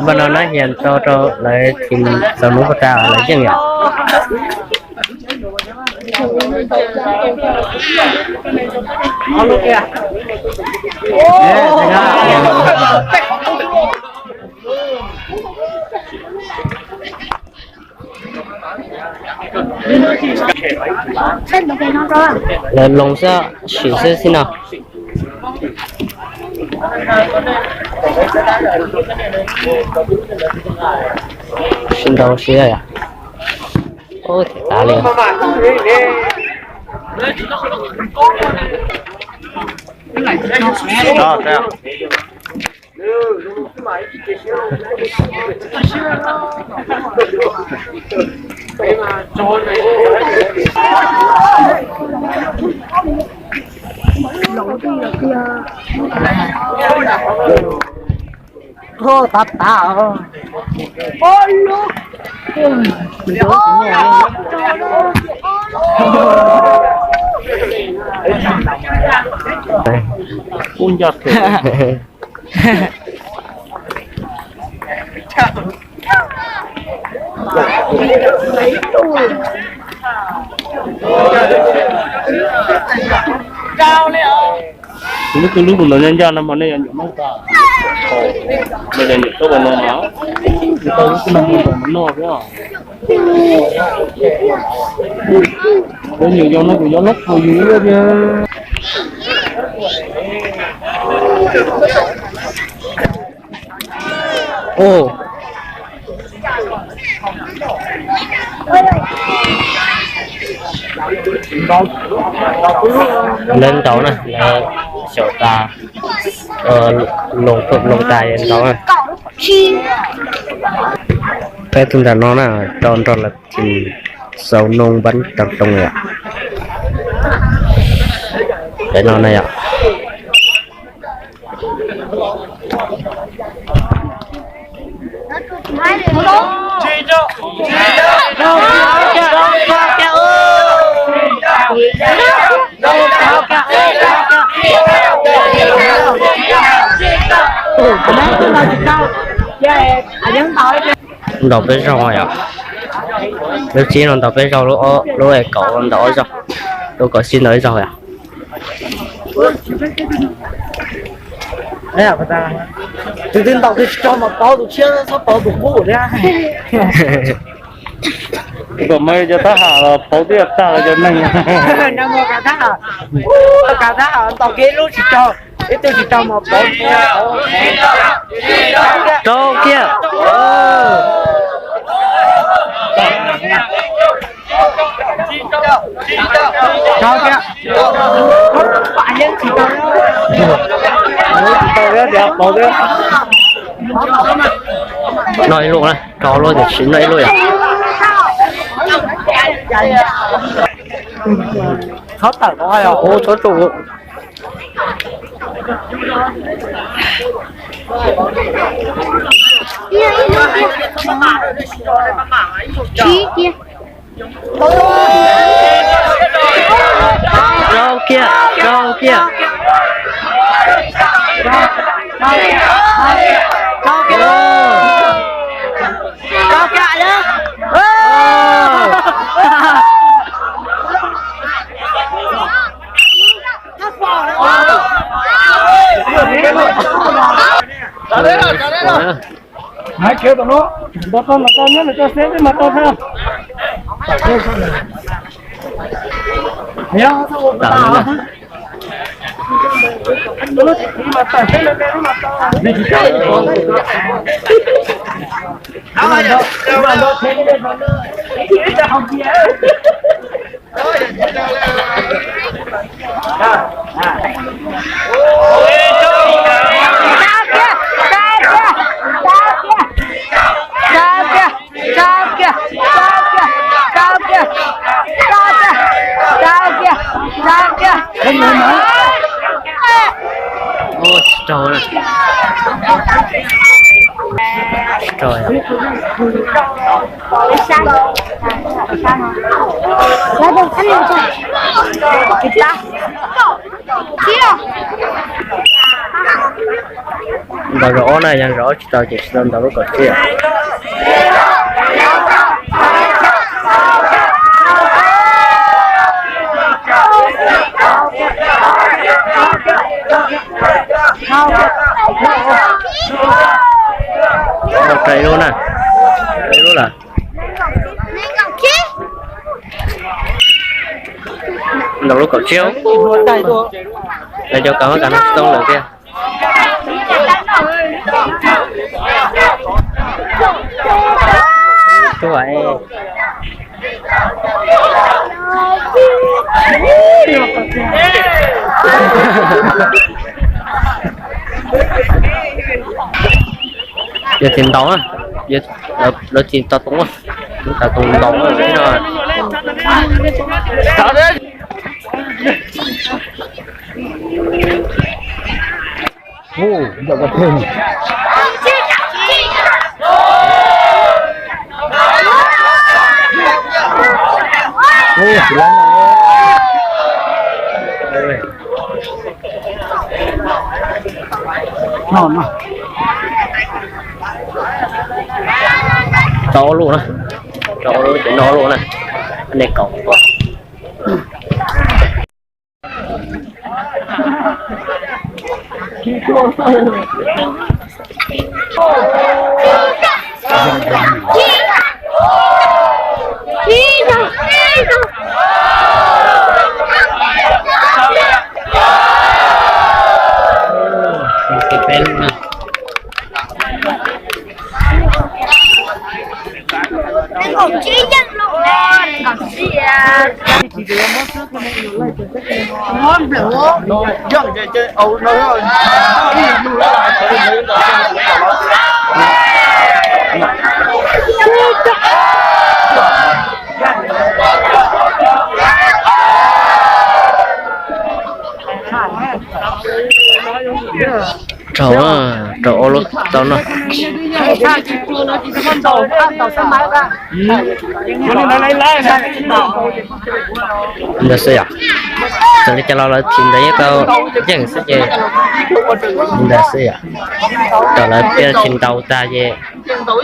Npaj no na hias tso rau lawv team Xaus Noog Paj Tsa lawv yeej yom. Lawv loo xwb, sim xwb xwb no. Sib ntaus siab yom. Ub, thiaj tav li. Tav tav. Ub, nco thiab. Tus lub, tus lub tus ntawd nyob nco no mas nej yuav nyuam noj tas. Los yog nyuam tau no mas, tau lub no mas noj thiab. Lawv nyuam yau no kuv yuav loj puas yus ua tiag. Ub, lawv ntaus na, lawv xyaum tas, loo tas ntaus na. Peb tus nram no na, rau nrog lawv team Xaus Noog Npab Tag Toog yom. Peb no na yom. Ntaus peb zaug yom. Lub tsib no ntaus peb zaug, lub ob, lub kaum ntaus ob zaug, lub kaum xib ntaus ib zaug yom. Tus twg ntaus twg tsis raug mas pauv tus tshiab, txhob pauv tus qub thiab. Kom mas cov thab ham los pauv twb tag los cov neeg. Kav thab ham, kav thab ham ntaus kiag ib lub tsis raug, ib tug tsis raug mas pauv. Rau kiag. Rau kiag. Tsis tau thiab, pauv thiab. Noj ib lub na, rau lub tiam sis noj ib lub yom. Txhob tawm, ub, txhob tsuj. Rau kiag, rau kiag. Hais khiav tom no, nto tau mas tau, nyob nws tau xeb peb mas tau thiab. Ua tsis raug na. Tsis raug yom. Ntaus zaum ob na, yog zaum ob tsis tau ces tsis tau ntaus lub kaum tsib. Ntaus ib lub na, ib lub lawm. Ntaus lub kaum tsib. Lawv cov kav hab kav no tsis tau lawm tiag. Yog tsis ntaus na, lawv tsis tau toob, tsis tau toob ntaus no. Rau ob lub na, rau ob lub ces noj ob lub na, nej kaum. Rau, rau ob lub tau no. Ntawd xwb yom. Txawm li cas los lawv tsis ntaus yeej tau, yeej xwb ces ntawd xwb yom. Thaum lawv pia tsis ntaus tag ces ntawd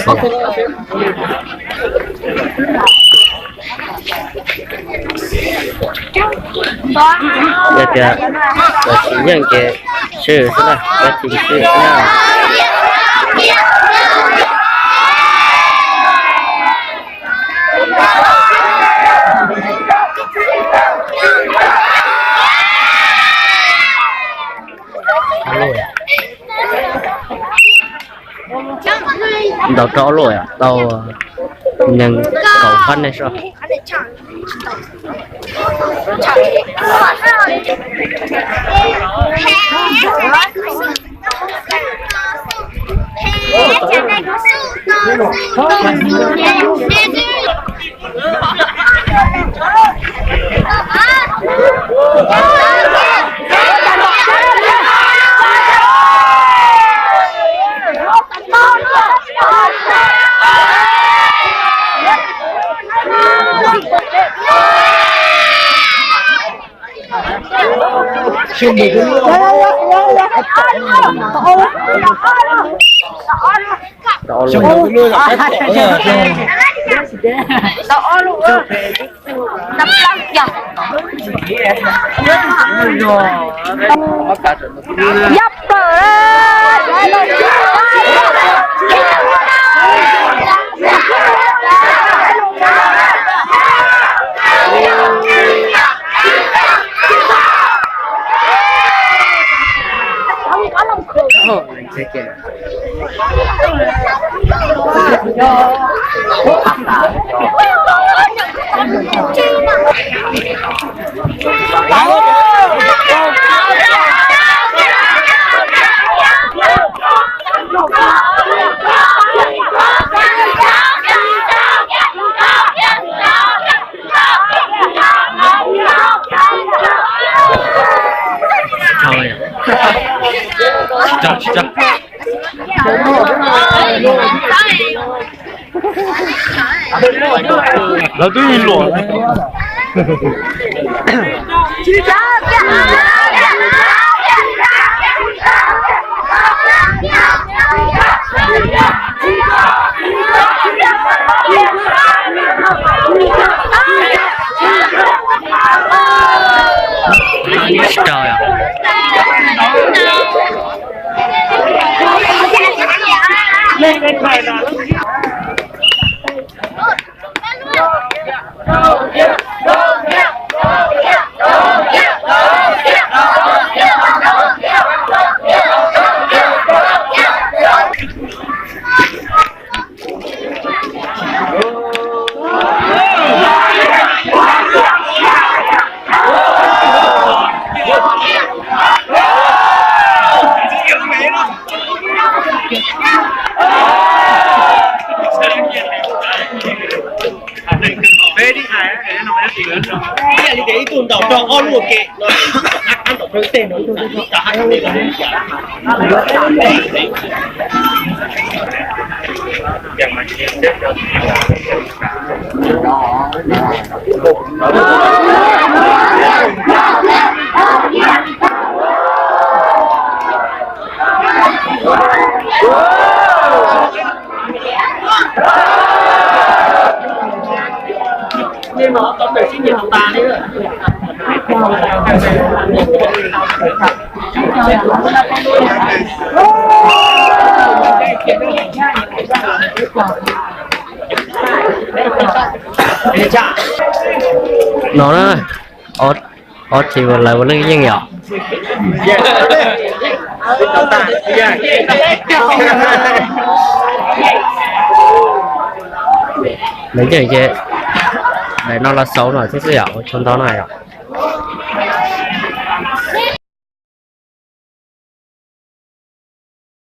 xwb. Yog tias lawv tsis yeej ces swb xwb na, lawv tsis swb xwb na. Ntaus rau ob lub, tau nees nkaum phab nej soj. Lawv twb luam. Ib yam li tias ib tug ntaus raug ob lub ua ke no, ab ab ntaus plawg tej no, ib tug rau hab ib tug. No na, ob txiv lawv ua neej yeej yom. Lawv yeej ces, daim no los xauv no xwb xwb yom, ua tsaug ntau no yom.